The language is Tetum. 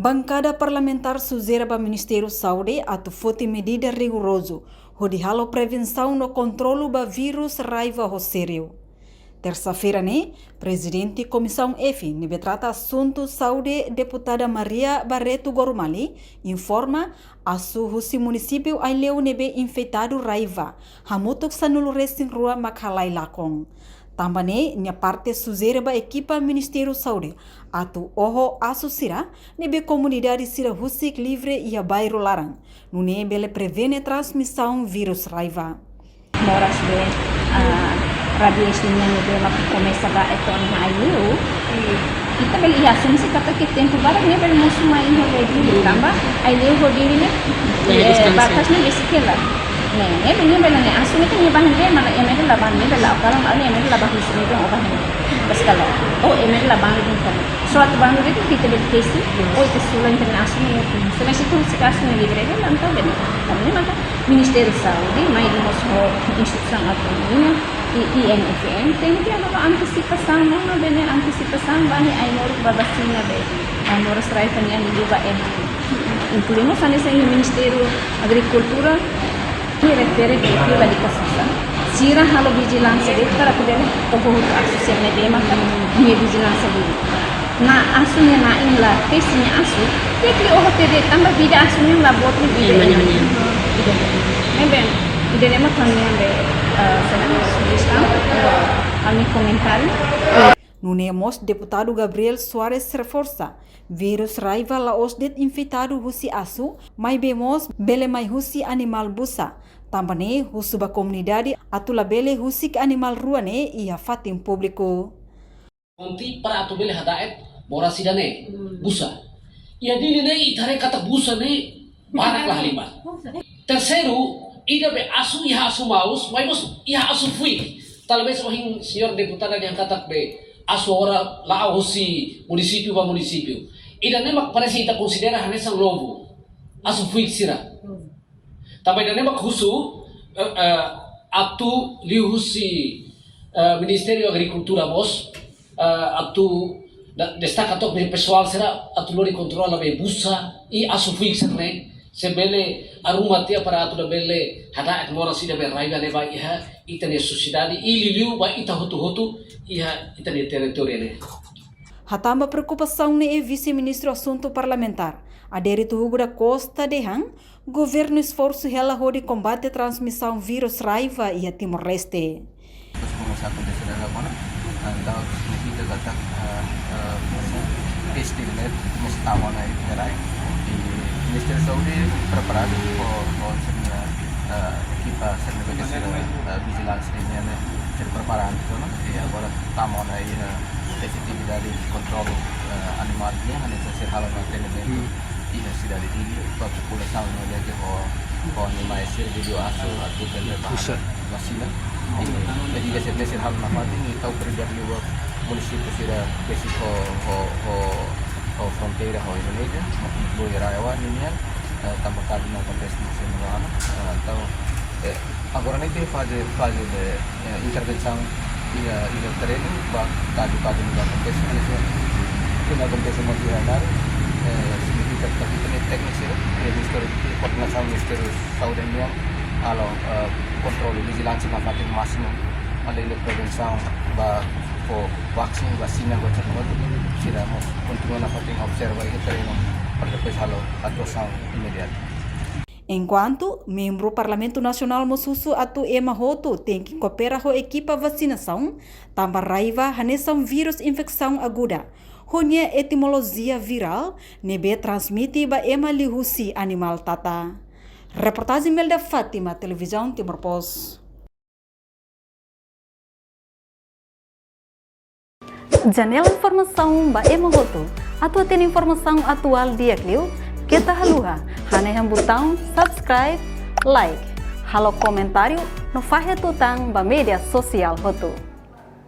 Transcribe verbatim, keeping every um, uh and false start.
Bankada parlamentár sujere ba Ministériu Saúde atu foti medida rigorozu hodi halo prevensaun no kontrolu ba vírus raiva ho sériu. Tersa-feira ne'e, Prezidente Komisaun F ne'ebé trata asuntu saúde, Deputada Maria Barreto Gorumali, informa asu husi munisípiu Aileu ne'ebé infetadu raiva hamutuk sanulu-resin-rua mak halai lakon. Tanba ne'e, nia parte sujere ba ekipa Ministériu Saúde atu oho asu sira ne'ebé komunidade sira husik livre iha bairru laran, nune'e bele prevene transmisaun vírus raiva. Moras be, ah, rabies nian ne'ebé mak komesa ba etoan iha Aileu. Ita bele iha asumsi katak ke tempu badak ne'e bele mosu mai iha Dili. Tanba Aileu ho Dili ne'e, eh, batas ne'e besik hela. Ne'e, ne'e bele, ne'e bele ne'e asumsi ke ne'e bahan be, mana ema ne'e la bahan ne'e bele la kalam, ema ne'e la bahan sini dong, oh bahan. Bas kalau, oh ema ne'e la bahan dong kan. Suatu bahan be ita bele tesi, oh ita sulan internasionál ne'e. Semesi tu si kasu ne'e livre, ne'e lanta bele. Kami ne'e maka Ministériu Saúde, mai di mós ho instituisaun autonomia, i I N F M, tenke halo antisipasaun, no bele antisipasaun ba ne'e ai-moruk ba vasina be. Ai-moruk sira fani ani duba em. Inklui mós hanesan Ministériu Agrikultura, i refere diretiva di kasasa. Sira halo vijilánsia be para poder oho asu sira ne'ebé maka nia vijilánsia be. Na asu ne'e na inla pesi nia asu, teki oho tede tanba vida asu ne'e la boot ne'e vida. Ema ne'e nia. Ida. Ne'ebé, ida-ne'e mak ami-nia be, eh, sena sujestaun, eh, ami komentáriu. Nune'e mós Deputadu Gabriel Soares reforsa, vírus raiva la'ós de'it infetadu husi asu, maibé mós bele mai husi animál busa. Tanba ne'e husu ba komunidade atu labele husik animál rua ne'e iha fatin públiku. Konti para atu bele hada'et moras ida-ne'e, busa. Iha Dili ne'e ita haree katak busa ne'e barak la halimar. Terseiru, ida be asu iha asu maus, maibé mós iha asu fuik. Talvés ohin señór deputada dehan katak be asu agora la'o husi munisípiu ba munisípiu. Ida-ne'e mak parese ita konsidera hanesan lobo. Asu fuik sira. Tanba ida-ne'e mak husu, eh, eh, atu liuhusi, eh, Ministériu Agrikultura mós, eh, atu da-, destaka took be pesoál sira atu lori kontrola be busa i asu fuik sira-ne'e, se bele arruma tiha para atu labele hada'et moras ida be raiva ne'e ba iha ita-nia sosiedade i liuliu ba ita hotu-hotu iha ita-nia territóriu ne'e. Hatán ba preokupasaun ne'e Vise-Ministru Asuntu Parlamentár, Adérito Hugo da Costa dehan, governu esforsu hela hodi kombate transmisaun vírus raiva iha Timor-Leste. Terus komesa akontese agora, entaun signifika katak, eh, eh, peste ne'e komesa tama ona iha rai. I Ministériu Saúde preparadu ho, ho sira-nia, eh, ekipa sira-ne'ebé ke sira, eh, vijilánsia nian ne'e, sira preparadu ona. I agora tama ona iha efetividade kontrolu, eh, animál nian, hanesan sira halo ona atendimentu iha sidade Dili, ba populasaun ne'ebé ke ho, ho animál sira liuliu asu atu bele ba busa. Vasina. I medida sira-ne'e sira halo nafatin, i tau prioridade liu ba munisípiu sira besik ho, ho, ho, ho fronteira ho Indonézia, inklui RAEOA nian, eh, tanba kazu ne'e akontese no semana, eh, entaun, eh, agora ne'e iha faze, faze de, eh, intervensaun iha, iha terrenu, ba kazu, kazu ne'e akontese, hanesan ne'e akontese mós iha Ainaro, eh, signifika katak ita-nia tékniku sira, eh, Ministériu, koordenasaun Ministériu Saúde nian, halo, eh, kontrolu, vijilánsia nafatin másimu, alende prevensaun ba fó vaksin, vasina, ba sira-ne'e, sira mós kontinua nafatin observa iha terrenu, para depois halo atuasaun imediata. Enkuantu, membru Parlamentu Nasionál mós husu atu ema hotu tenke koopera ho ekipa vasinasaun, tanba raiva hanesan vírus infesaun aguda, ho nia etimolojia virál, ne'ebé transmite ba ema liuhusi animál tata. Reportajen Melda Fátima, Televizaun Timor Post. Janela informasaun ba ema hotu. Atu hatene informasaun atuál di'ak liu, keta haluha hanehan butaun subscribe, like, halo komentáriu, no fahe tutan ba média sosiál hotu.